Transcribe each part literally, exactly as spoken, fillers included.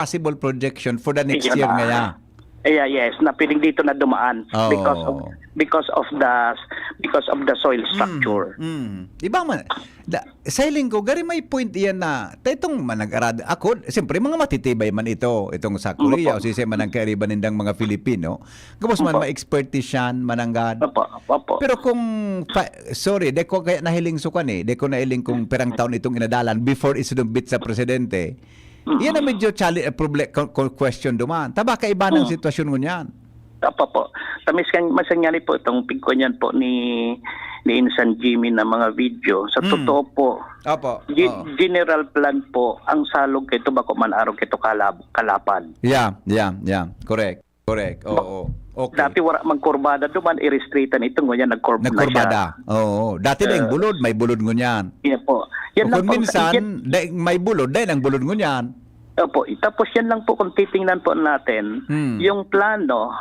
possible projection for the next year na. Ngaya. Yeah, yes, na pwedeng dito na dumaan because of, because of the, because of the soil structure. Mm. Iba man, da, sa hiling ko, gari may point iyan na, ta itong manag-arad, ako, siyempre, mga matitibay man ito, itong sa Korea, o sisi man ang kairiba nindang mga Filipino, gabos man ma-expertise yan, mananggad. Opo, opo. Pero kung, pa, sorry, di ko kaya nahiling sukan eh, di ko nahiling kung pirang taon itong inadalan before isinumbit sa presidente. Iyan ang medyo challenge, eh, proble-, ko-, ko-, question duman. Taba, kaiba ng sitwasyon ngunyan. Opo po. Tamis kan, masangyari po itong pigkunyan po ni, ni Insan Jimmy na mga video. Sa totoo po, Opo. Gi-, Oo. general plan po, ang salog kay tobacco man arog kay to kalab-, kalapad. Yeah, yeah, yeah. Correct. Correct. Oo. Okay. Dati wala mang kurbada duman, irestritan ito, ngunyan nagkurb na siya. Nagkurbada. Oo. Dati na yung Ah. bulod, may bulod ngunyan. Yan po. Yan O lang kung po, minsan, yan dahil may bulod, dahil ang bulod ngunyan. Opo. Tapos yan lang po kung titingnan po natin, Hmm. yung plano,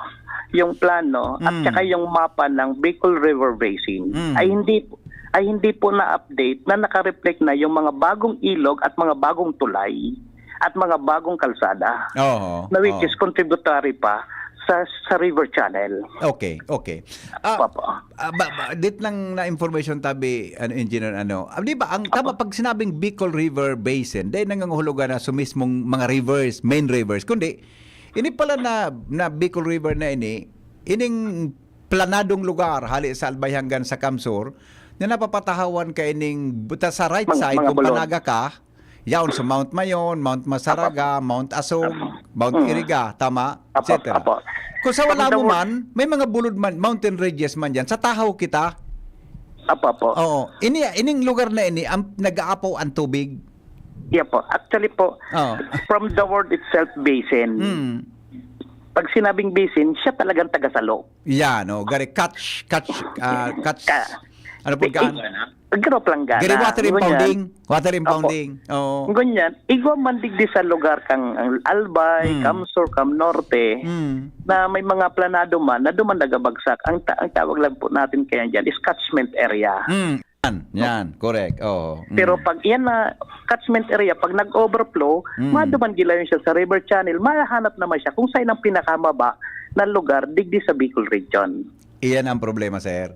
yung plano at Hmm. saka yung mapa ng Bicol River Basin Hmm. ay hindi po, ay hindi po na-update na naka-reflect na yung mga bagong ilog at mga bagong tulay at mga bagong kalsada Oo, na which oo. is contributory pa sa, sa river channel. Okay, okay. Ah, Opo. ah, ba, ba, dit nang na-information tabi, ano, Engineer, ano, ah, di ba, ang tama Opo. pag sinabing Bicol River Basin, dahil nangangahulugan na sa mismong mga rivers, main rivers, kundi, ini pala na, na Bicol River na ini, ining planadong lugar, hali sa Albay hanggang sa Kamsur, na napapatahawan kaining buta sa right Mga, side, mga kung bulod. panaga ka, yaon sa Mount Mayon, Mount Masaraga, Apo. Mount Asong, Apo. Mount Mm. Iriga, tama? Apo, Et cetera. apo. Kung sa wala Pag mo daw- man, may mga bulod man, mountain ranges man dyan, sa tahaw kita. Apo, apo. Oo. Ini, ining lugar na ini, ang nag-aapaw ang tubig. Yeah po. Actually po, Oo. from the word itself, basin. Mm. Pag sinabing basin, siya talagang tagasalo. Yan, oh, gari catch, catch, ah, catch. Ka- Ano po Di- kan? i- Garo planggana. Gari water Ngunyan, impounding. Water Opo. impounding. Oo. Ngunyan, igwa man digdi sa lugar kang ang Albay, Hmm. Kamsur, Cam Norte, Hmm. na may mga planado man, na duman nagabagsak. Ang ta-, ang tawag lang po natin kaya dyan is catchment area. Hmm. Yan, yan. Correct. Oo. Hmm. Pero pag yan na catchment area, pag nag-overflow, Hmm. maduman gilayon siya sa river channel, mahanap naman siya kung saan ang pinakamaba na lugar digdi sa Bicol region. Iyan ang problema, sir.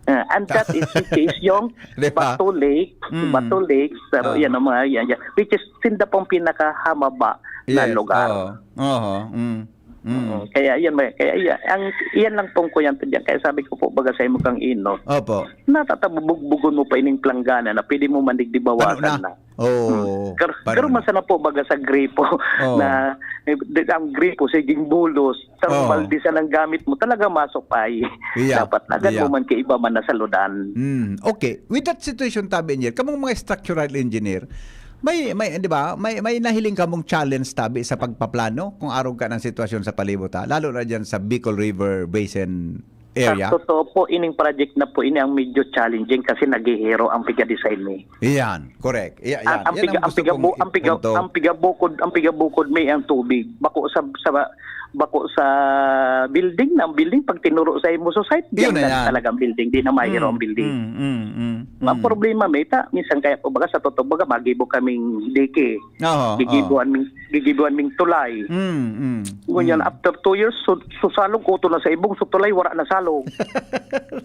Ah, and that is which is yung Di ba? Bato Lake, Mm. Bato Lake, pero Oo. yan ang mga yan, yan. Which is sinda pong pinakahamaba na Yes, lugar. oo. Oho, mm. Mm. Oo, kaya yan, may, kaya yan, ang, yan lang pong kuyan to dyan. Kaya sabi ko po, baga sa imo kang ino, Opo. natatabubugbugon mo pa ining planggana na pwede mo mandigdibawasan Ano na? na. Oo. Hmm. Gar-, Paano garo na? man sana po baga sa gripo Oo. na, eh, di-, ang gripo, siging bulos, sa Oo. balde sa nang gamit mo, talaga masupay. Yeah. Dapat lagan Yeah. mo man kay iba man na saludan. Hmm. Okay. With that situation, tabi, engineer, kamong mga structural engineer, may, may, di ba, may, may nahiling kamong challenge, tabi, sa pagpaplano kung arog ka ng sitwasyon sa palibot, ha? Lalo na dyan sa Bicol River Basin area? Sa totoo po, ining project na po, ini ang medyo challenging kasi naghihiro ang piga-design mi. Iyan, correct. Iya, Ang, iyan. ang Yan piga, ang ang gusto piga kong bu-, ang piga, ipunto. ang piga bukod, ang piga bukod mi ang tubig. Bako sa, sa, bako sa building, na ang building, pag tinuro sa imo sa site, Yun diyan na na yan. talagang building, di na mahiro ang Mm, building. mm, mm, mm, Ang mm. problema, may ta, minsan kaya po, baga sa totoo, baga, magibo kaming dike. Oo, Gigibuan oo. ming, gigibuan ming tulay. Mm, mm, Ngunyan, mm. after two years, su-, susalog ko to na sa ibong, so tulay, wala na salog.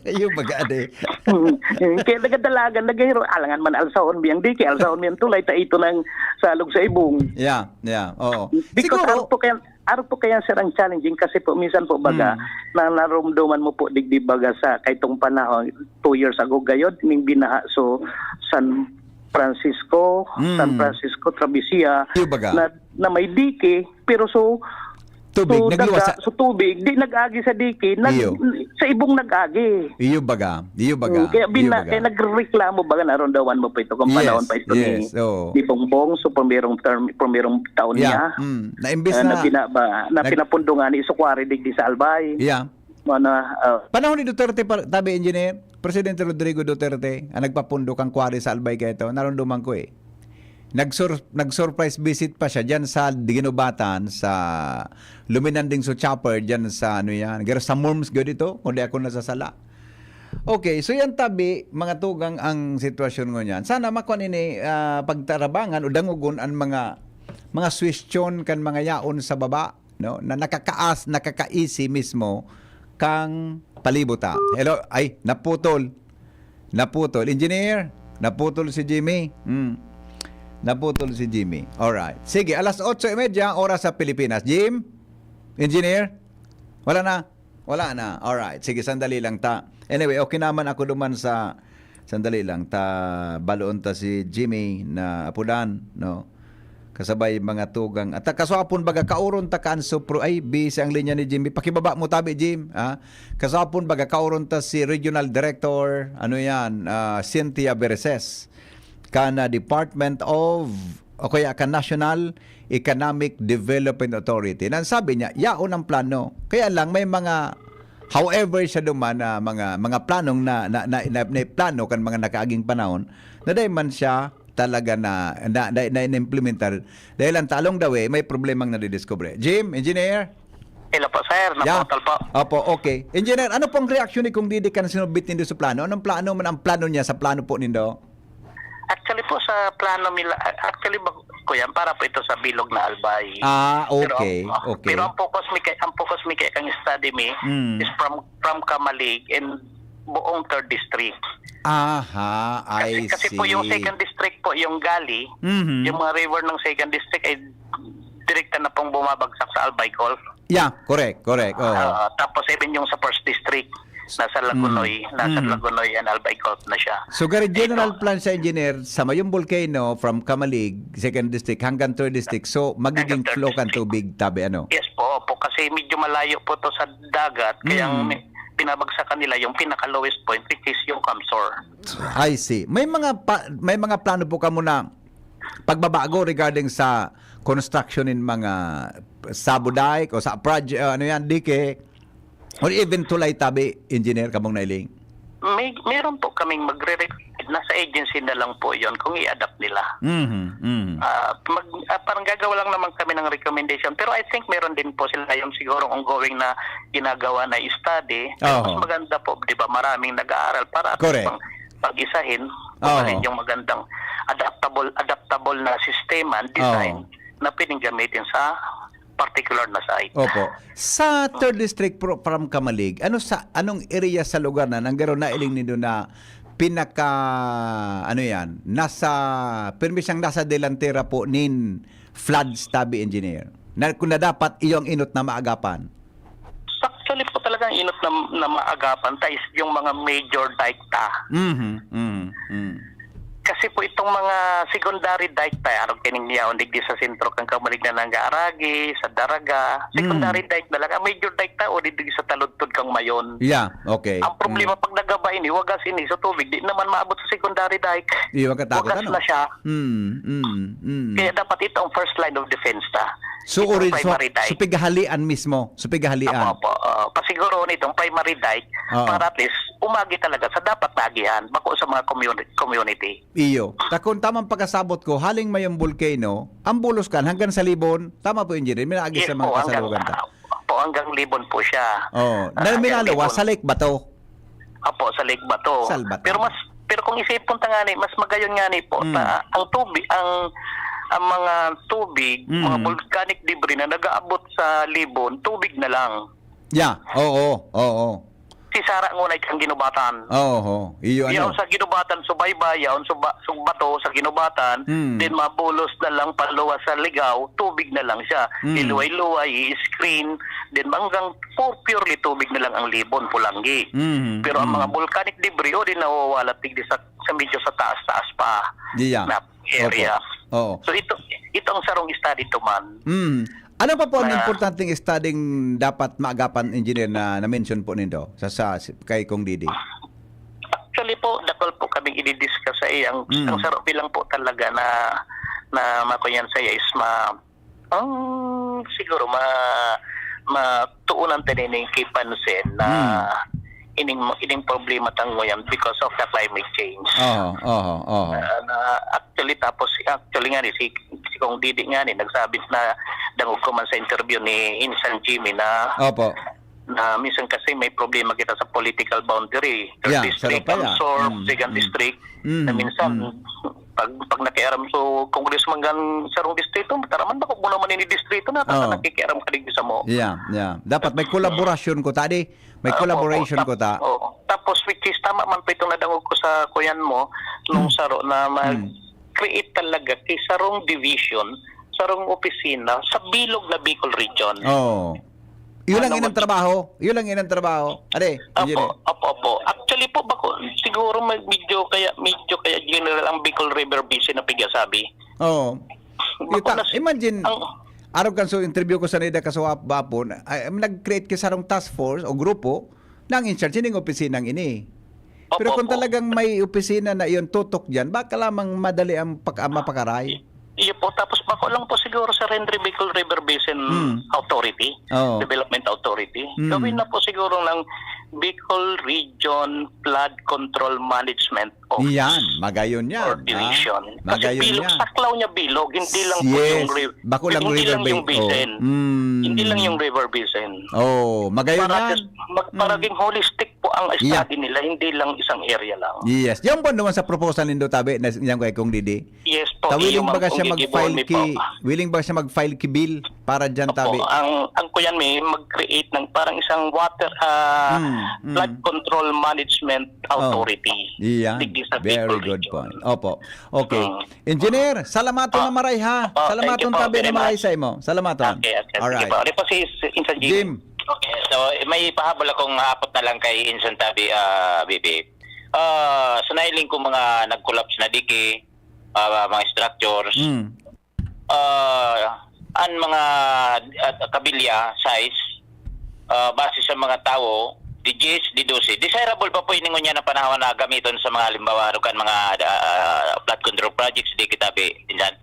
Iyo, baga, ade. Mm. Kaya nagadalagan, nagahiro, alangan man alsahon mi ang dike, alsahon mi ang tulay, ta ito nang salog sa ibong. Yeah, yeah, oo. Because Siguro, aro po kaya, aro po kaya, sir, ang challenging kasi po, minsan po, baga, Hmm. na narumduman mo po, digdi baga sa kaitong panahon, two years ago, gayod, ning binaha, so, San Francisco, Hmm. San Francisco, Traviesia, Iyo, baga. na, na may dike, pero so, Tubig, so, nagluwas daga, sa so, tubig, di nag-agi sa dike, nag-, Iyo. sa ibong nag-agi. Iyo, baga. Iyo, baga. Mm, kaya Iyo, bina-, baga. kaya nagreklamo, baga, naramdaman mo pa ito kung Yes, panahon pa ito ni, yes, oo. ni Bongbong, so, primerong term, primerong taon Yeah. niya. Mm. Na imbis Ah, na na bina-, ba, na nag- pinapundo nga ni Sukwari digdi sa Albay. Yeah. Mga, ah, Panahon ni Duterte pa, tabi, engineer, Presidente Rodrigo Duterte, ang nagpapundo kang Quarry sa Albay kaya ito, naramdaman ko eh. Nagsur-, nag-surprise visit pa siya diyan sa Guinobatan, sa Luminanding sa Chopper, diyan sa, ano yan, garo sa Morms, gud ito, kung di ako nasasala. Okay, so yan tabi, mga tugang, ang sitwasyon ngunyan. Sana makuha ini, ah, pagtarabangan o dangogon ang mga mga suwestiyon kan mga yaon sa baba, no, na nakakaas-, nakakaisi mismo kang palibot, ah. Hello? Ay, naputol. Naputol. Engineer, naputol si Jimmy. Hmm. Naputol si Jimmy. Alright. Sige, alas otso y media, oras sa Pilipinas. Jim? Engineer? Wala na? Wala na. Alright. Sige, sandali lang ta. Anyway, okay naman ako duman sa, sandali lang ta, baloon ta si Jimmy na apudan, no? Kasabay mga tugang. At kaswapon baga, kaoron ta kan supro-, ay, busy ang linya ni Jimmy. Pakibaba mo tabi, Jim, ha? Kaswapon baga, kaoron ta si Regional Director, ano yan, ah, Cynthia Bereses, kan, ah, Department of, o kaya kan National Economic Development Authority. Nang sabi niya, yaon ang plano. Kaya lang, may mga, however siya duman na mga, mga planong na, na, na, na, na plano kan mga nakaaging panahon, na dahil man siya talaga na, na, na, na, na-implementar. Dahil ang talong daw eh, may problemang nadidiscover. Jim, engineer? Hello po, sir. Yeah. Naputol po. Opo, okay. Engineer, ano pong reaksyon ni Kong Didi kan sinubmit nindo sa plano? Anong plano man ang plano niya sa plano po nindo? Actually po, sa plano nila, actually, bag-, kuya, para po ito sa bilog na Albay. Ah, Pero okay, ang, okay. pero ang focus mi kay, ang focus mi kay kang study mi Mm. is from, from Camalig and buong third district. Aha, Kasi, I kasi po yung see. second district po, yung Gali, Mhm. yung mga river ng second district ay direkta na pong bumabagsak sa Albay Gulf. Yeah, correct, correct. Oo. Ah, tapos even yung sa first district, nasa Lagonoy, Mm. nasa Mm. Lagonoy and Albay Gulf na siya. So, gari Ito. general plan sa engineer, sa mayong volcano, from Camalig, second district, hanggang third district, so, magiging Hanggang third flow kan district. tubig, tabi, ano? Yes po, opo, kasi medyo malayo po to sa dagat, kaya ang Mm. mi-, binabagsakan nila yung pinaka-lowest point, which is yung Camsor. I see. May mga pa-, may mga plano po kamo na pagbabago regarding sa construction in mga sabo dike o sa project, uh, ano yan, dike, or even tulay tabi, engineer, kamong nailing? May, meron po kaming magre-, nasa agency na lang po yon kung i-adapt nila. Mhm, mhm. Ah, mag-, ah, parang gagawa lang naman kami ng recommendation. Pero I think meron din po sila yung siguro ongoing na ginagawa na study. Pero Oho. mas maganda po, di ba, maraming nag-aaral para at Correct. pang, pag-isahin, Oho. mahalin yung magandang adaptable, adaptable na sistema and design Oho. na pwedeng gamitin sa particular na site. Opo. Sa third district pro-, from Camalig, ano sa, anong area sa lugar na nanggaro nailing nindo na pinaka, ano yan, nasa, pirmi siyang nasa delantera po nin floods, tabi, engineer? Na, kung na dapat iyo ang inot na maagapan? Actually po talagang inot na, na maagapan ta is yung mga major dike ta. Mhm, mhm, mhm. Kasi po itong mga secondary dike ta, arog kining yaon digdi sa sentro kan Camalig na nanggaaragi, sa Daraga. Secondary Mm. dike na lang. Ang major dike ta, o digdi sa taludtod kang Mayon. Yeah, okay. Ang problema, Mm. pag nagaba ini, wagas ini, so tubig, di naman maabot sa secondary dike. Di, magkatakot, Wagas ano? na siya. Mm, mm, mm. Kaya dapat ito ang first line of defense ta. So, Ito ang ori-, so, primary dike. so, pighahalian mismo. So, pighahalian. Apo, apo. Ah, pasiguroon itong primary dike Oo. para at least umagi talaga sa dapat na agihan, bako sa mga communi-, community. Iyo. Ta kun tamang pagkasabot ko, haling mayong volcano, ang bulos kan hanggang sa Libon. Tama po, engineer. Minaagi Yes sa mga po, hanggang, kasalugan ta. ah, po, hanggang Libon po siya. Oo. Ah, Na hanggang minaluwas Libon. sa Lake Bato. Apo, sa Lake Bato. Sa Bato. Pero mas, pero kung isipon ta nga ni, mas magayon nga ni po, Mm. ta, ang tubig, ang, ang mga tubig, Mm. mga volcanic debris na nag-aabot sa Libon, tubig na lang. Yeah. Oo, oo. Si Sara ngunay kang ginubatan. Oo, iyo, Yaon ano? sa ginubatan, subaybay, yaon suba-, sugbato sa ginubatan, Hmm. then mabulos na lang paluwas sa ligaw, tubig na lang siya. Hmm. Iluway-luway, i-screen, then hanggang pu-, purely tubig na lang ang Libon, Polangui. Hmm. Pero ang Hmm. mga volcanic debris, o di nawawalat digdi sa, sa medyo sa taas-taas pa Diya. na area. Opo. Oo. So ito, ito ang sarong study to man. Mm. Ano pa po ang Na importanteng studyng dapat maagapan, engineer, na na-mention po nindo sa, sa, si, kay Kong Didi? Actually po, dakul po kaming i-discuss sa iya. Ang, Mm. ang saro bilang po talaga na, na makuyan sa iya is ma-, ang siguro ma-, matuunan ta nin kipansin na Mm. ining, ining problema ta nguyan because of the climate change. Oho, oho, oho. Ah, na actually, tapos, actually nga ni si, si Kong Didi nga ni, nagsabi na, dangog ko man sa interview ni Insan Jimmy na, Opo. na minsan kasi may problema kita sa political boundary. Third Yeah, District, sarap pa ya. Camsor, Mm, Second mm. District, Mm, na minsan, mm. pag, pag nakiaram so congressman kan sarong distrito, taraman bako mo naman ini distrito na, basta Oo. nakikiaram ka digdi samo. Yeah, yeah. Dapat may collaboration ko, tadi. May Opo, collaboration opo. Tap-, ko ta. Oo. Tapos, which is, tama man po itong nadangog ko sa kuyan mo, nung Hmm. saro na mag- Hmm. create talaga ki sarong division, sarong opisina sa bilog na Bicol Region. Oo. Yun lang Ano inang mag- trabaho. Yun lang inang trabaho. Ade, Opo, engineer. opo, opo. Actually po, bako, siguro mag-, medyo kaya, medyo kaya general ang Bicol River Basin na pigsasabi. Oo. Bako Kita, nas-, imagine, ang arog kan so interview ko sa Nida Kasuhap Bapon, ay, nag-create ki sarong task force o grupo na ang in charge sining opisinang ini. Pero Opo, kung opo. talagang may opisina na iyon tutok diyan, baka lamang madali ang pag-, ah, mapakaray. Iyo po. Tapos bako lang po siguro sa Henry Bicol River Basin Hmm. Authority, Oo. Development Authority. Hmm. Gawin na po siguro ng Bicol Region Flood Control Management Office Iyan, magayon yan, or ha? Division. Kasi Magayon bilog, yan. saklaw niya bilog, hindi lang po Yes. yung ri-, Bako lang hindi River lang yung Ba-, oh. basin. Mm. Hindi lang yung River Basin. Oh, magayon Para yan. sa, mag-, para Mm. maging holistic po ang Yeah. study nila, hindi lang isang area lang. Yes. Yan po naman sa proposal nindo, tabi, na, yan kay Kong Didi. Yes po, Ta, willing iyo, ma'am, baga siya kung mag-file gigibohon mi ki, po. willing ba siya mag-file ki bill para dyan, Opo, tabi? ang, ang kuyan mi, mag-create ng parang isang water, ah, Mm, mm. flood control management Oh. authority. Iyan. Digdi sa Very Bicol good region. point. Opo. Okay. Mm. Engineer, salamaton Ah. na maray, ha? Oh, thank Salamaton you po tabi very na maray much. sa imo. Salamaton. Okay, okay. Sige Alright. po. Ano po si, si Insan Jim? Jim. Okay, so, eh, may pahabol akong hapot na lang kay Insan Tabi, ah, Bibi. Ah, sa nailing ko mga nag-collapse na diki, ah, mga structures, Mm. ah, ang mga, ah, kabilya, size, ah, base sa mga tawo, di diyes, di dose. Desirable pa po ini ngunyan na panahon na gamiton sa mga, halimbawa, arukan mga, ah, flood control projects, di kita bi-, Insan.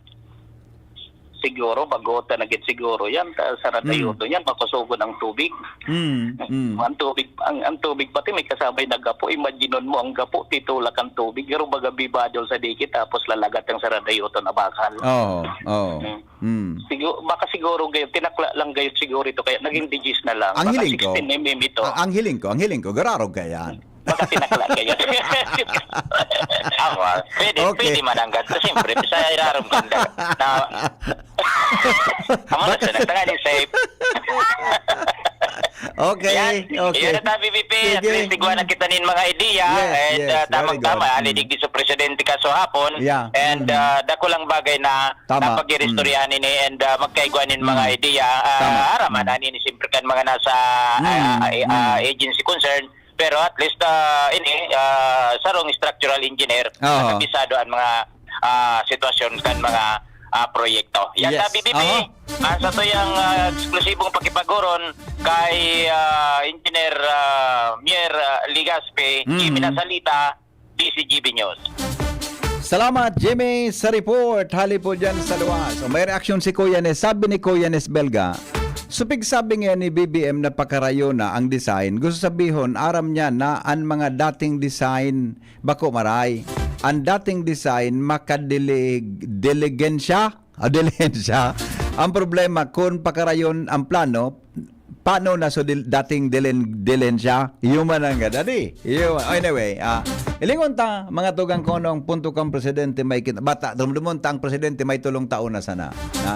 Siguro, bago ta na gid siguro yan, ta-, sa Mm. Radayoto yan, makusugon ang tubig. Mm, mm. Ang tubig, ang, ang tubig pati may kasabay na gapo. Imaginon mo ang gapo, titulak ang tubig, pero baga bibadol sa dikit, tapos lalagat ang sa Radayoto na bakal. Oo, oo. Mm. Mm. Sigu-, baka siguro gayon, tinakla lang gayon siguro ito, kaya naging digis na lang. Ang Baka hiling ko, sixteen M M ito. a-, ang hiling ko, ang hiling ko, gararog kaya yan. Baka tinakla gayon. Awa, pwede, Okay. pwede man ang ganito. Siyempre, sa irarom ka na, na, Amo na Baka siya, nagtanga ni safe. Okay, Yan. okay. Yan na tabi, V P. At Sige. least, igwa na kita nin mga idea. Yes, And, yes. ah, Very tamang-tama, good. Mm. alidig di sa presidente kaso hapon. Yeah. And, Mm-hmm. ah, dakulang bagay na Tama. napag-iristoryahan Mm. ini and, ah, magkaigwa nin mga Mm. idea. Ah, Tama. aram man Mm. ani ni siyempre kan mga nasa, Mm. ah, ah, Mm. ah, agency concern. Pero at least, ah, ini, ah, sarong structural engineer, Oo. nakabisado ang mga, ah, sitwasyon kan mga, ah, proyekto. Yan Yes. na, B B P. Aha. Ang sa tuyang, ah, eksklusibong pakipag-oron kay, ah, Engineer, ah, Mier, ah, Legaspi, Mm. Jimmy Nasalita, D C G B News. Salamat, Jimmy, sa report. Hali po dyan sa luwas. O, may reaksyon si Kuya Nes. Sabi ni Kuya Nes Belga, supig sabi nga ni B B M na pakarayo na ang design. Gusto sabihon, aram niya na an mga dating design bako maray. An dating design makadilig-, diligensya? Ah, diligensya. Ang problema, kun pakarayon ang plano, paano na so dil-, dating dilen-, dilensya? Human ang gadadi. Human. Anyway, ah, ilingon ta, mga tugang konong punto kang presidente may kin-, bata, dumdumon ta ang presidente may tulong taon na sana. Ha?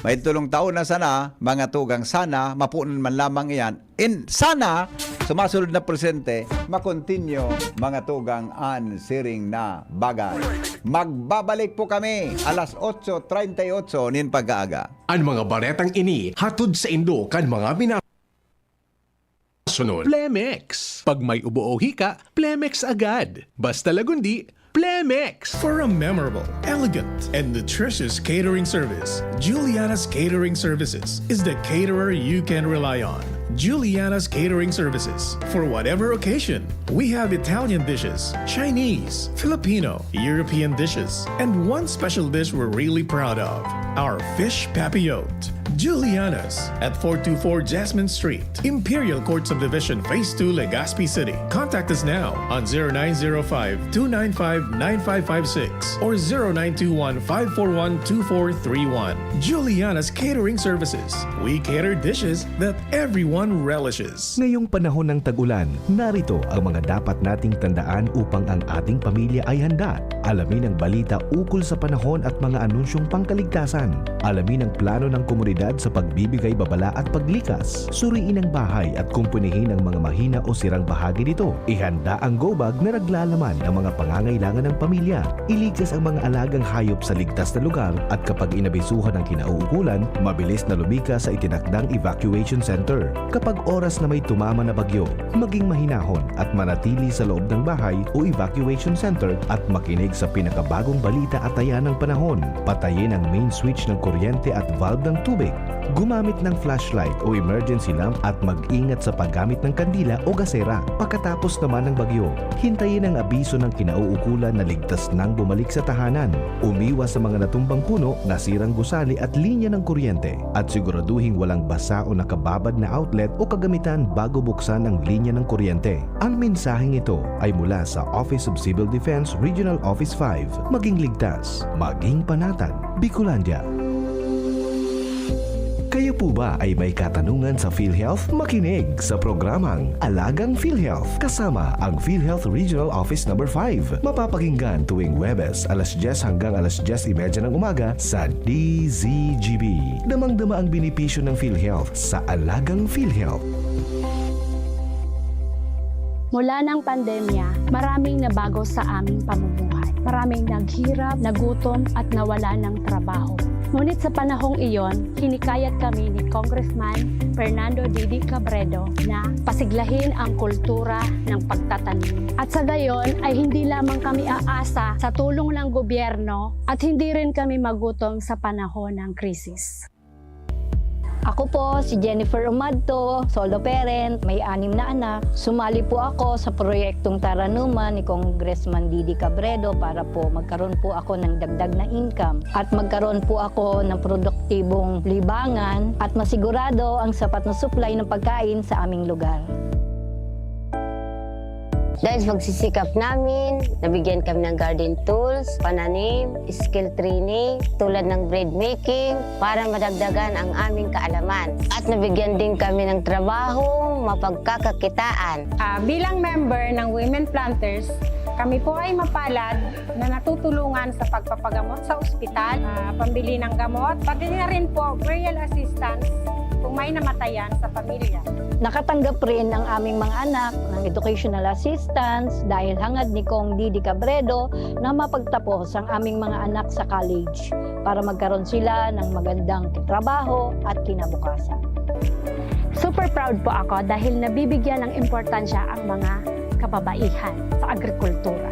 May tulong taon na sana, mga tugang sana, mapunan man lamang iyan. In, sana, sumasunod na presente, makontinyo, mga tugang an siring na bagay. Magbabalik po kami alas otso treinta y ocho nin pag-aaga. An mga baretang ini hatod saindo kan mga mina-, sunod. Plemex. Pag may ubo o hika, Plemex agad. Basta lagundi, Plemex. For a memorable, elegant, and nutritious catering service, Juliana's Catering Services is the caterer you can rely on. Juliana's Catering Services. For whatever occasion, we have Italian dishes, Chinese, Filipino, European dishes, and one special dish we're really proud of. Our Fish Papillote, Juliana's at four two four Jasmine Street, Imperial Court Subdivision, Phase two, Legazpi City. Contact us now on zero nine zero five, two nine five, nine five five six or zero nine two one, five four one, two four three one. Juliana's Catering Services. We cater dishes that everyone relishes. Ngayong panahon ng tag-ulan, narito ang mga dapat nating tandaan upang ang ating pamilya ay handa. Alamin ang balita ukol sa panahon at mga anunsyong pangkaligtasan. Alamin ang plano ng komunidad sa pagbibigay babala at paglikas. Suriin ang bahay at kumpunihin ang mga mahina o sirang bahagi nito. Ihanda ang go bag na naglalaman ng mga pangangailangan ng pamilya. Iligtas ang mga alagang hayop sa ligtas na lugar at kapag inabisuhan ang kinauukulan, mabilis na lumikas sa itinakdang evacuation center. Kapag oras na may tumama na bagyo, maging mahinahon at manatili sa loob ng bahay o evacuation center at makinig sa pinakabagong balita at taya ng panahon. Patayin ang main switch ng kuryente at valve ng tubig. Gumamit ng flashlight o emergency lamp at mag-ingat sa paggamit ng kandila o gasera. Pagkatapos naman ng bagyo, hintayin ang abiso ng kinauukulan na ligtas nang bumalik sa tahanan. Umiwas sa mga natumbang puno, nasirang gusali at linya ng kuryente. At siguraduhing walang basa o nakababad na outlet o kagamitan bago buksan ang linya ng kuryente. Ang mensaheng ito ay mula sa Office of Civil Defense Regional Office five. Maging ligtas, maging panatag, Bicolandia. Kayo po ba ay may katanungan sa PhilHealth? Makinig sa programang Alagang PhilHealth kasama ang PhilHealth Regional Office Number five. Mapapakinggan tuwing Huwebes, alas dyes hanggang alas dyes y media ng umaga sa D Z G B. Damang-dama ang benepisyo ng PhilHealth sa Alagang PhilHealth. Mula ng pandemya, maraming nabago sa aming pamumuhay. Maraming naghirap, nagutom, at nawalan ng trabaho. Ngunit sa panahong iyon, hinikayat kami ni Congressman Fernando Didi Cabredo na pasiglahin ang kultura ng pagtatanim. At sa gayon ay hindi lamang kami aasa sa tulong ng gobyerno at hindi rin kami magutom sa panahon ng krisis. Ako po si Jennifer Umadto, solo parent, may anim na anak. Sumali po ako sa proyektong Taranuman ni Congressman Didi Cabredo para po magkaroon po ako ng dagdag na income at magkaroon po ako ng produktibong libangan at masigurado ang sapat na supply ng pagkain sa aming lugar. Dahil sa pagsisikap namin, nabigyan kami ng garden tools, pananim, skill training, tulad ng bread making, para madagdagan ang aming kaalaman. At nabigyan din kami ng trabahong mapagkakakitaan. Ah, bilang member ng Women Planters, kami po ay mapalad na natutulungan sa pagpapagamot sa ospital, ah, pambili ng gamot, pati na rin po burial assistance kung may namatayan sa pamilya. Nakatanggap rin ang aming mga anak ng educational assistance dahil hangad ni Cong Didi Cabredo na mapagtapos ang aming mga anak sa college para magkaroon sila ng magandang trabaho at kinabukasan. Super proud po ako dahil nabibigyan ng importansya ang mga kababaihan sa agrikultura.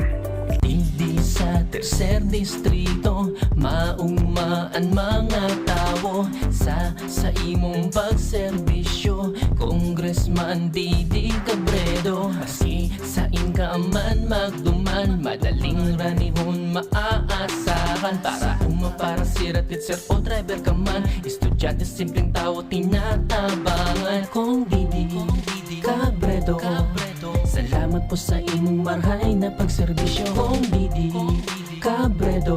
Digdi sa tercer distrito, mauma an mga tawo sa, sa imong pagserbisyo, Congressman Didi Cabredo. Maski sain ka man magduman, madaling ranihon maaasahan. Para uma, para sira, teacher o driver ka man, estudyante, simpleng tawo, tinatabangan. Cong Didi Cabredo, salamat po sa imong marhay na pagserbisyo. Cong Didi Cabredo,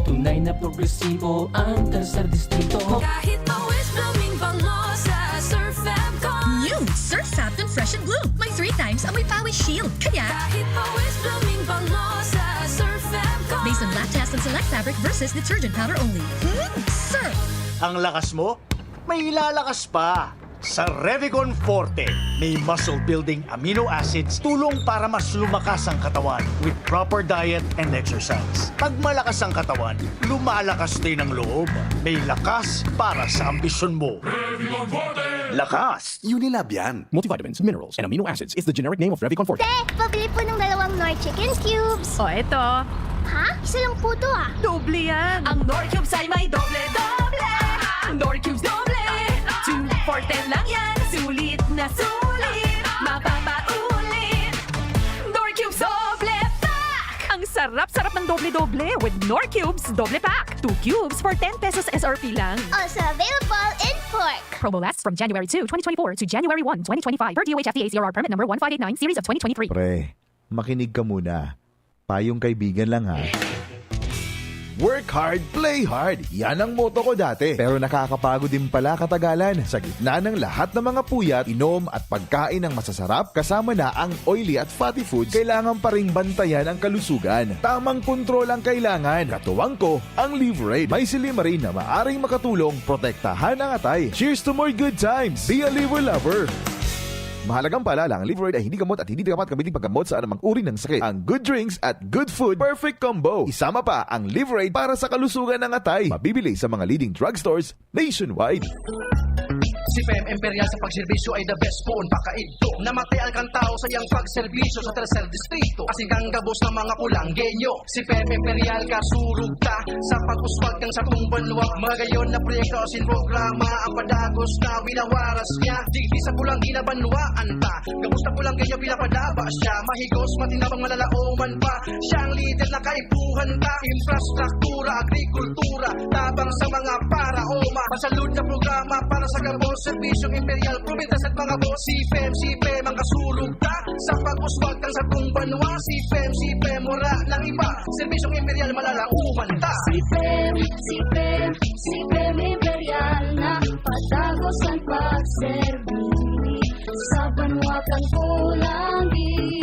tunay na progresibo ang tercer distrito. Kahit pawis, blooming bango sa Surf Fab Con. New Surf Fab Con Fresh and Bloom. May three times amoy pawis shield. Kaya kahit pawis, blooming bango sa Surf Fab Con. Based on lab test and select fabric versus detergent powder only. Hmm, Surf! Ang lakas mo, may ilalakas pa. Sa Revicon Forte, may muscle building amino acids, tulong para mas lumakas ang katawan with proper diet and exercise. Pag malakas ang katawan, lumalakas din ang loob. May lakas para sa ambisyon mo. Lakas! Unilab yan. Multivitamins, minerals, and amino acids is the generic name of Revicon Forte. Te, pabili po ng dalawang Knorr Chicken Cubes. O, eto. Ha? Isa lang po to, ah. Doble yan. Ang Knorr Cubes ay may doble, doble. Knorr Cubes doble. Two for ten lang yan. Sulit na sulit. Mapapaulit. Knorr Cubes doble pack. Ang sarap. Sarap-sarap ng doble-doble with Knorr Cubes Doble Pack. Two cubes for ten pesos S R P lang. Also available in pork. Promo lasts from January two, twenty twenty-four to January one, twenty twenty-five, per D O H F T A C R R permit number one five eight nine, series of twenty twenty-three. Pre, makinig ka muna. Payong kaibigan lang, ha. Work hard, play hard. Yan ang motto ko dati. Pero nakakapagod din pala katagalan. Sa gitna ng lahat ng mga puyat, inom at pagkain ng masasarap, kasama na ang oily at fatty foods, kailangan pa ring bantayan ang kalusugan. Tamang kontrol ang kailangan. Katuwang ko, ang Liverade. May silymarin na maaring makatulong protektahan ang atay. Cheers to more good times! Be a Liver Lover! Mahalagang paalala, ang Liverade ay hindi gamot at hindi dapat gamitin paggamot sa anumang uri ng sakit. Ang good drinks at good food, perfect combo. Isama pa ang Liverade para sa kalusugan ng atay. Mabibili sa mga leading drugstores nationwide. Si P M Imperial sa pagserbisyo ay the best poon pakaidto. Namatay ang kantao sa iyang pagserbisyo sa Tercer Distrito. Asin kang gabos ng mga Pulanggenyo. Si P M Imperial kasurog ta sa pag-uswag kan satong banwa. Magayon na proyekto asin programa ang padagos na winawaras niya. Digdi sa Pulang ginabanwaan ta. Gabos na Pulanggenyo pinapadaba siya. Mahigos, matinabang, malalaoman pa. Siya ang lider na kaipuhan ta. Infrastruktura, agrikultura, tabang sa mga paraoma. Masalud na programa para sa gabos, serbisyong Imperial, probintas at mga boss. Si P M, si P M ang kasurog ta sa pag-uswag kan satong banwa. Si P M, si P M, wala nang iba. Serbisyong Imperial, malalaoman ta. Si P M, si P M, si P M Imperial na padagos ang pagserbi sa banwa kan Pulangi.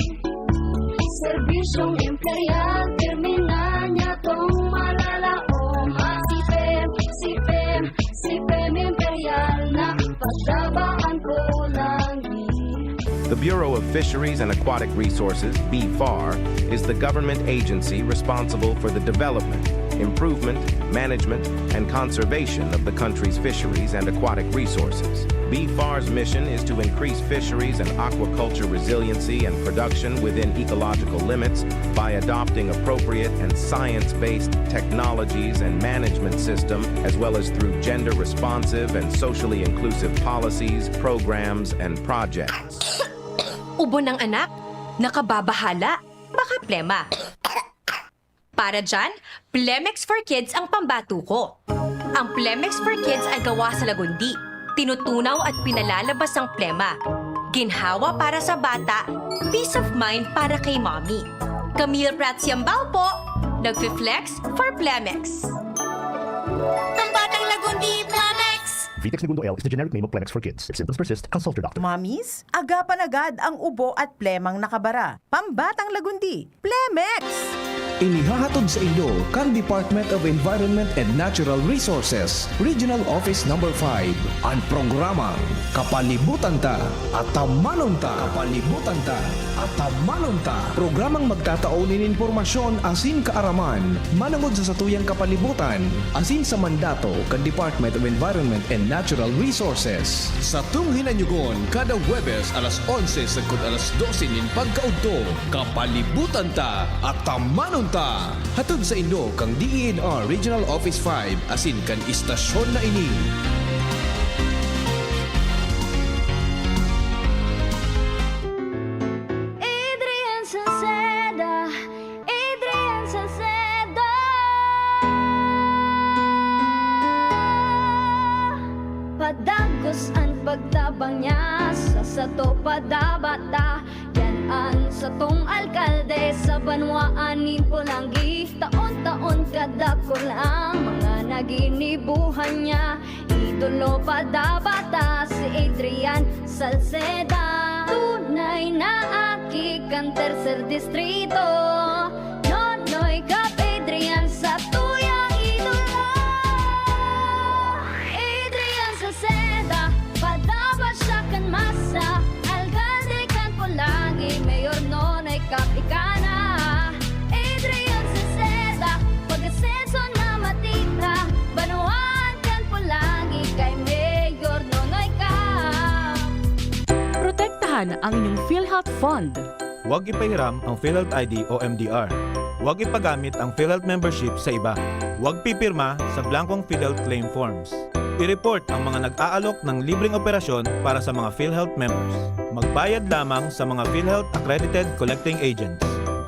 Serbisyong Imperial, pirmi na niya tong malalaoman. Si P M, si P M, si P M Imperial na padaba ang Pulangi. The Bureau of Fisheries and Aquatic Resources, BFAR, is the government agency responsible for the development, improvement, management, and conservation of the country's fisheries and aquatic resources. BFAR's mission is to increase fisheries and aquaculture resiliency and production within ecological limits by adopting appropriate and science-based technologies and management system, as well as through gender-responsive and socially inclusive policies, programs, and projects. Ubo ng anak, nakababahala, baka plema. Para dyan, Plemex for Kids ang pambato ko. Ang Plemex for Kids ay gawa sa lagundi. Tinutunaw at pinalalabas ang plema. Ginhawa para sa bata, peace of mind para kay mommy. Camille Prats Yambao po, nagfi-flex for Plemex. Pambatang Lagundi, Plemex! Vitex Negundo L is the generic name of Plemex for Kids. If symptoms persist, consult your doctor. Mommies, agapan agad ang ubo at plemang nakabara. Pambatang Lagundi, Plemex! Inihahatod saindo kan Department of Environment and Natural Resources, Regional Office Number five, an programang Kapalibutan Ta, Atamanon Ta. Kapalibutan Ta, Atamanon Ta. Programang magtatao nin impormasyon asin kaaraman manongod sa satuyang kapalibutan asin sa mandato kan Department of Environment and Natural Resources. Satong hinanyugon kada Huwebes alas onse sagkod alas dose nin pagkaudto. Kapalibutan Ta, Atamanon Ta! Hatod saindo kan D E N R Regional Office five asin kan istasyon na ini. Adrian Salceda, Adrian Salceda. Padagos an pagtabang niya sa sato padabata. Yan an satong alkalde sa banwaan nin Polangui. Taon-taon kadakul ang mga naginibuhan niya. Idolo pa dapat ta si Adrian Salceda. Tunay na aki kan Tercer Distrito. Nonoy Cap Adrian sa tuyang idolo. Adrian Salceda, padaba siya kan masa. Alkalde kan Polangui, Mayor Nonoy Cap ika na. Adrian Salceda, pag-asenso na matita. Banwaan kan Polangui kay Mayor Nonoy Cap. Protektahan ang inyong PhilHealth Fund. Huwag ipahiram ang PhilHealth I D o M D R. Huwag ipagamit ang PhilHealth membership sa iba. Huwag pipirma sa blankong PhilHealth claim forms. I-report ang mga nag-aalok ng libreng operasyon para sa mga PhilHealth members. Magbayad lamang sa mga PhilHealth accredited collecting agents.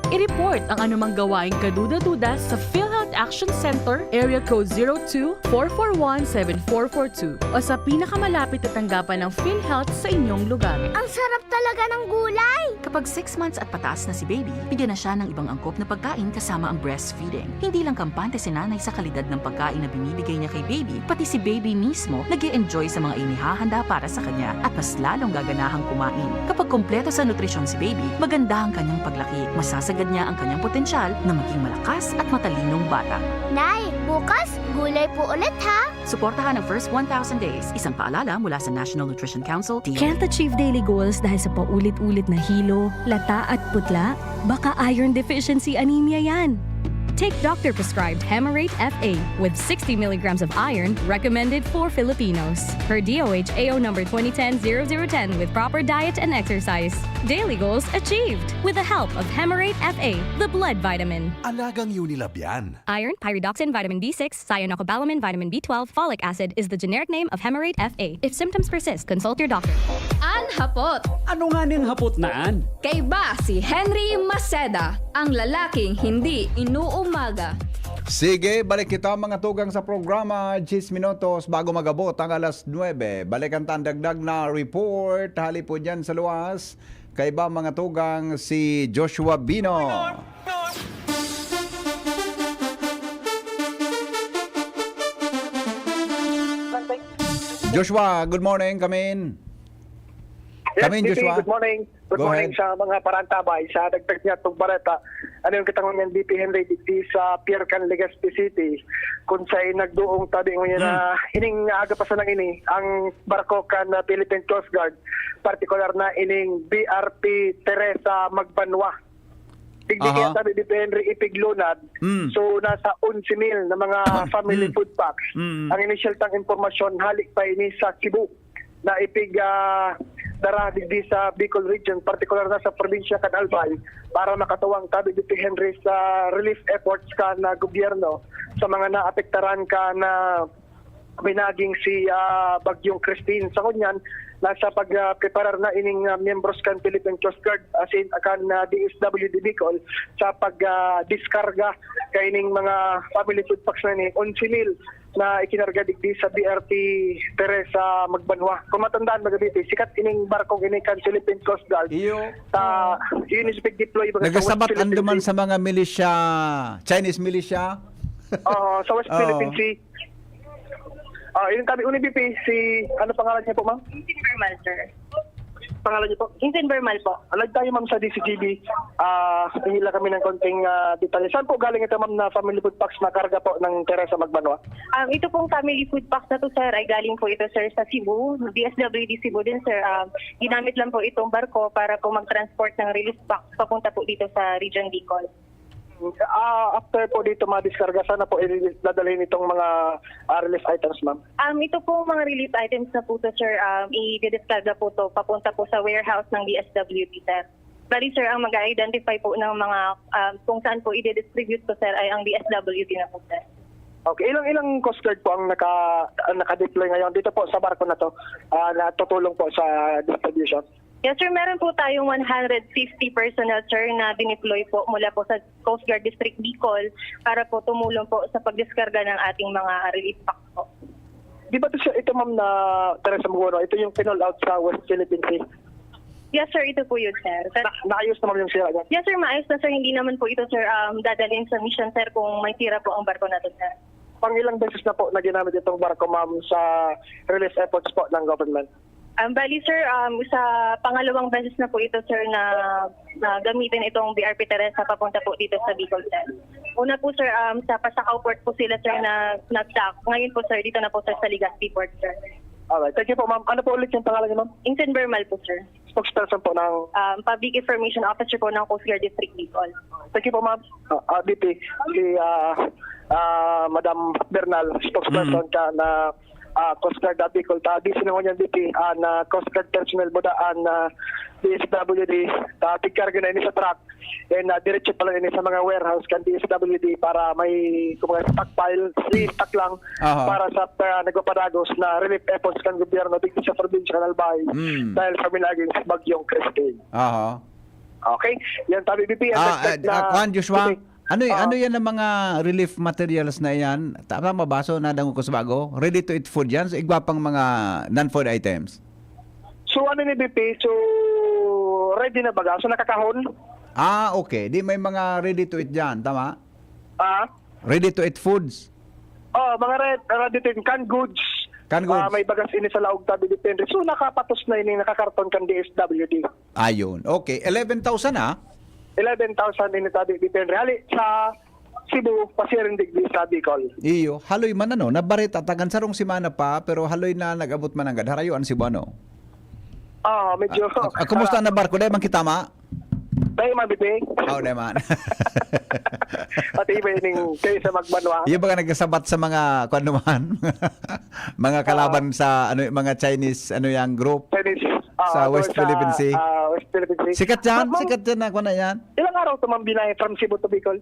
I-report ang anumang gawaing kaduda-duda sa PhilHealth Action Center, Area Code zero two, four four one, seven four four two, o sa pinakamalapit na tanggapan ng PhilHealth sa inyong lugar. Ang sarap talaga ng gulay! Kapag six months at pataas na si baby, bigyan na siya ng ibang angkop na pagkain kasama ang breastfeeding. Hindi lang kampante si nanay sa kalidad ng pagkain na binibigay niya kay baby, pati si baby mismo nag enjoy sa mga inihahanda para sa kanya at mas lalong gaganahang kumain. Kapag kompleto sa nutrisyon si baby, maganda ang kanyang paglaki, masasagad niya ang kanyang potensyal na maging malakas at matalinong bata. Nay, bukas, gulay po ulit ha! Suportahan ang first one thousand days. Isang paalala mula sa National Nutrition Council, D O H. Can't achieve daily goals dahil sa paulit-ulit na hilo, lata at putla? Baka iron deficiency anemia yan. Take doctor-prescribed Hemarate F A with sixty milligrams of iron, recommended for Filipinos. Per D O H A O number twenty ten zero zero ten, with proper diet and exercise. Daily goals achieved with the help of Hemarate F A, the blood vitamin. Alagang Unilab yan. Iron, pyridoxine, vitamin B six, cyanocobalamin, vitamin B twelve, folic acid is the generic name of Hemarate F A. If symptoms persist, consult your doctor. An hapot. Ano nga ning hapot na an? Kaiba si Henry Maceda, ang lalaking hindi inuumaga. Sige, balik kita mga tugang sa programa, diyes minutos bago magabot ang alas nuebe. Balikan ta ang dagdag na report hali po dyan sa luwas. Kaiba mga tugang si Joshua Bino. Joshua, good morning. Come in. Yes, Come in, B P, Joshua. Good morning. Good Go morning ahead. Sa mga parantabay, sa dagdag niya itong bareta, ano yung kitang yan, B P Henry, digdi sa Pier Can Legazpi City, kung sa nagduong tabi ngunyan na ining aga pa sana ini, ang barko kan uh, Philippine Coast Guard, partikular na ining B R P Teresa Magbanwa. Digdi Aha. kaya sabi ni Henry ipiglunad, Mm. so nasa onse mil na mga family Mm. food packs. Mm. Ang inisyal tang impormasyon, halik pa ini sa Cebu na ipig ah, dara digdi sa Bicol region, partikular na sa probinsya kan Albay, para makatuwang tabi digdi Henry sa relief efforts kan ah, gobyerno sa mga naapektaran kan ah, binaging si ah, Bagyong Christine. Sa ngunyan, nasa pagpreparar na ining ah, miyembros kan Philippine Coast Guard, asin kan ah, D S W D Bicol sa pag ah, diskarga kaining mga family food packs na ni onse mil na ikinarga digdi sa B R T Teresa Magbanwa. Kung matandaan, mga Cavite, sikat ining barkong ini kan Philippine Coast Guard. Iyo. Sa, yun is deploy mga sa West Nagasabat Philippine anduman Sea. Sa mga militia, Chinese militia. Oo, sa West Oo. Philippine Sea. Ah, yun tabi, Uni B P, si, ano pangalan niya po, ma'am? Ensign Bermal, sir. Pangalan niya po? Ensign Bermal po. Alag tayo, ma'am, sa D C G B. Ah, hingi lang kami ng konting ah, detalye. Saan po galing ito, ma'am, na family food packs na karga po ng Teresa Magbanwa? Um, ito pong family food packs na to, sir, ay galing po ito, sir, sa Cebu. D S W D Cebu din, sir. Um, ginamit lang po itong barko para po mag-transport ng relief packs papunta po dito sa Region Bicol. Ah, after po dito madiskarga, sana po i- dadalhin itong mga ah, relief items, ma'am? Um, ito pong mga relief items na po to, sir, um, i-discarga po to papunta po sa warehouse ng D S W D, sir. Bali, sir, ang mag-identify po ng mga um, kung saan po i-distribute to, sir, ay ang D S W D na po, sir. Okay, ilang ilang Coast Guard po ang naka ang naka-deploy ngayon dito po sa barko na to ah, na tutulong po sa distribution? Yes, sir. Meron po tayong one hundred fifty personnel, sir, na dineploy po mula po sa Coast Guard District Bicol para po tumulong po sa pagdiskarga ng ating mga relief packs po. Di ba ito, siya, ito ma'am na Teresa Magbanwa, ito yung pinol out sa West Philippine Sea? Yes, sir. Ito po yun, sir. Sa- Na, naayos na ma'am yung sira niya? Yes, sir. Maayos na, sir. Hindi naman po ito, sir, um, dadalhin sa mission, sir, kung may sira po ang barko natin, sir. Pang ilang beses na po na ginamit itong barko, ma'am, sa relief efforts po ng government? Um, bali, sir, um, sa pangalawang beses na po ito, sir, na, na gamitin itong B R P Teresa papunta po dito sa Bicol, sir. Una po, sir, um, sa Pasacao Port po sila, sir, na nag-dock. Ngayon po, sir, dito na po, sir, sa Legazpi Port, sir. Alright. Thank you po, ma'am. Ano po ulit yung pangalan niyo, ma'am? Ensign Bermal po, sir. Spokesperson po ng Um, Public Information Officer po ng Coast Guard District Bicol. Thank you po, ma'am. Ah, ah, B P, si ah, ah, Madam Bernal, spokesperson ka na ah, Coast Guard ah, Bicol. Ta, di sinungo niya, B P, ah, na Coast Guard personnel buda an ah, D S W D. Ta, tigkarga na ini sa truck. And ah, diretso pala ini sa mga warehouse kan D S W D para may, kumbaga, stockpile, i-stock lang Aha. para sa ah, nagpapadagos na relief efforts kan gobyerno dito sa probinsya kan Albay Mm. dahil sa minaging bagyong Christine. Aha. Okay? Yan, tabi, B P, ang Ah, dagdag ah, na ah, kuwan, Joshua, B P. ano y-, Ah. ano yan ang mga relief materials na yan? Ta-, tama ba? So, nadangog ko sa bago? Ready to eat food yan? So, igwa pang mga non-food items? So, ano ni B P? So, ready na baga? So, nakakahon? Ah, okay. Di may mga ready to eat dyan, tama? Ah? Ready to eat foods? Oh, mga red, ready to eat canned goods. Canned goods. Ah, may bagas ini sa laog, tabi, depende. So, nakapatos na ini, nakakarton kan D S W D. Ayun. Okay. Eleven thousand, ah? Eleven thousand ini, tabi, depende. Hali sa Cebu, pasiring digdi sa Bicol. Iyo. Haloy man, ano, nabareta, tagan sarong semana pa, pero haloy na nag-abot man nanggad. Harayo an Cebu, ano? Ah, medyo Ah, ah, ah, kumusta na barko? Dai man kita ma? Dai man, B P. Oh, dai man. Pati iba ining kayo sa magbanwa. Yung baga nagkasabat sa mga, kung ano man, mga Ah. kalaban sa, ano, mga Chinese, ano, yang group Chinese, ah, sa doon West sa, Philippine Sea. ah, West Philippine Sea. Sikat yan, Ma'am, ma'am, sikat yan, ako na yan. Ilang araw to, ma'am, binahe from Cebu to Bicol?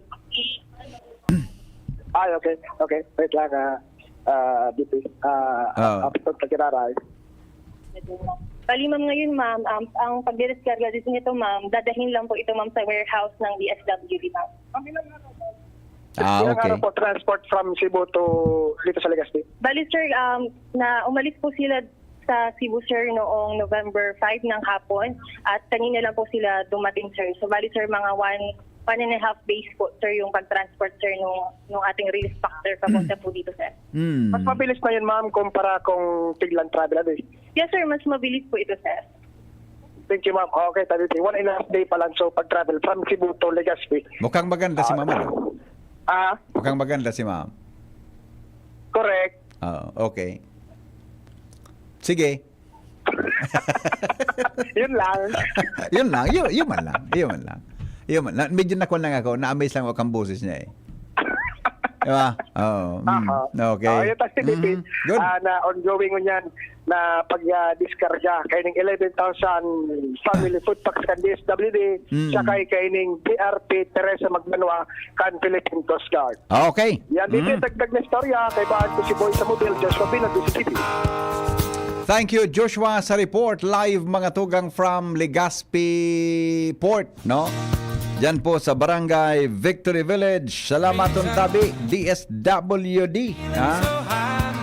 Ay, okay, okay. Wait lang, ah, ah, B P. Ah, Oo. Upload na kinaray. Bali, ma'am, ngayon, ma'am, um, ang pagdidiskarga dito nito, ma'am, dadahin lang po ito, ma'am, sa warehouse ng D S W D, ma'am. Ah, Ilang okay. araw po transport from Cebu to dito sa Legazpi? Bali, sir, um, na umalis po sila sa Cebu, sir, noong November five ng hapon at kanina lang po sila dumating, sir. So, bali, sir, mga one, one and a half days po, sir, yung pag-transport, sir, nung, nung ating relief pack, sir, papunta po dito, sir. Hmm. Mas mabilis na yun, ma'am, kumpara kung pigland travel, ano eh? Yes, sir, mas mabilis po ito, sir. Thank you, ma'am. Okay, tabi, one and a half day pa lang. So, pag-travel from Cebu to Legazpi. Mukhang maganda si Ah. Mama, no? Ah, Mukhang maganda si Ma'am. correct. Oo, okay. Sige. Yun lang. Yun lang, yun, yun man lang, yun man lang. Yun man lang. Medyo nakuha lang ako, na-amaze lang ako kang boses niya eh. Di ba? Oo, mm, Aha. okay. Oh, yun, tas si B P, Mhm. Good. ah, na ongoing ngunyan na pag, ah, diskarga kaining eleven thousand family food packs kan D S W D, Mm. siya kay kaining B R P Teresa Magbanwa kan Philippine Coast Guard. Okay. Yan, dito Mm. yung dagdag na istorya. Kaibahan ko si Boy Samuel, Joshua Pino, D C T V. Thank you, Joshua, sa report. Live, mga tugang, from Legazpi Port, no? Diyan po sa Barangay Victory Village. Salamaton tabi, D S W D, ha?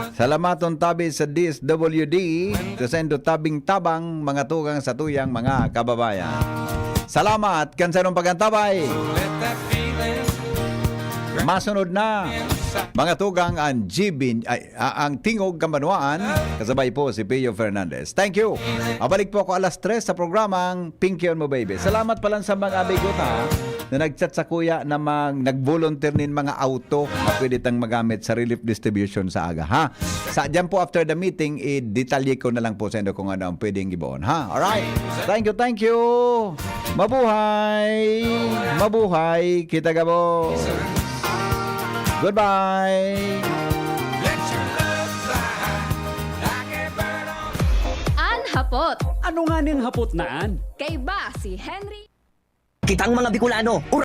Salamaton tabi sa D S W D. Sa sendo tabing tabang, mga tugang, sa tuyang mga kababayan. Salamat kan sarong pagantabay. Masunod na, mga tugang, ang G B, ay, a-, ang Tingog Kambanwaan, kasabay po si Pio Fernandez. Thank you. Mabalik po ako alas tres sa programang Pinkion Mo Baby. Salamat pala sa mga amigo ta na nag-chat sa kuya na mag-, nag-volunteer nin mga auto na pwede tang magamit sa relief distribution sa aga, ha? Sa, diyan po after the meeting, i-detalye ko na lang po sa inyo kung ano ang pwedeng giboon, ha? Alright. Thank you, thank you. Mabuhay! Mabuhay! Kita gabos! Goodbye! An hapot. Ano nga ning hapot na an? Kaiba si Henry. Kitang mga Bicolano,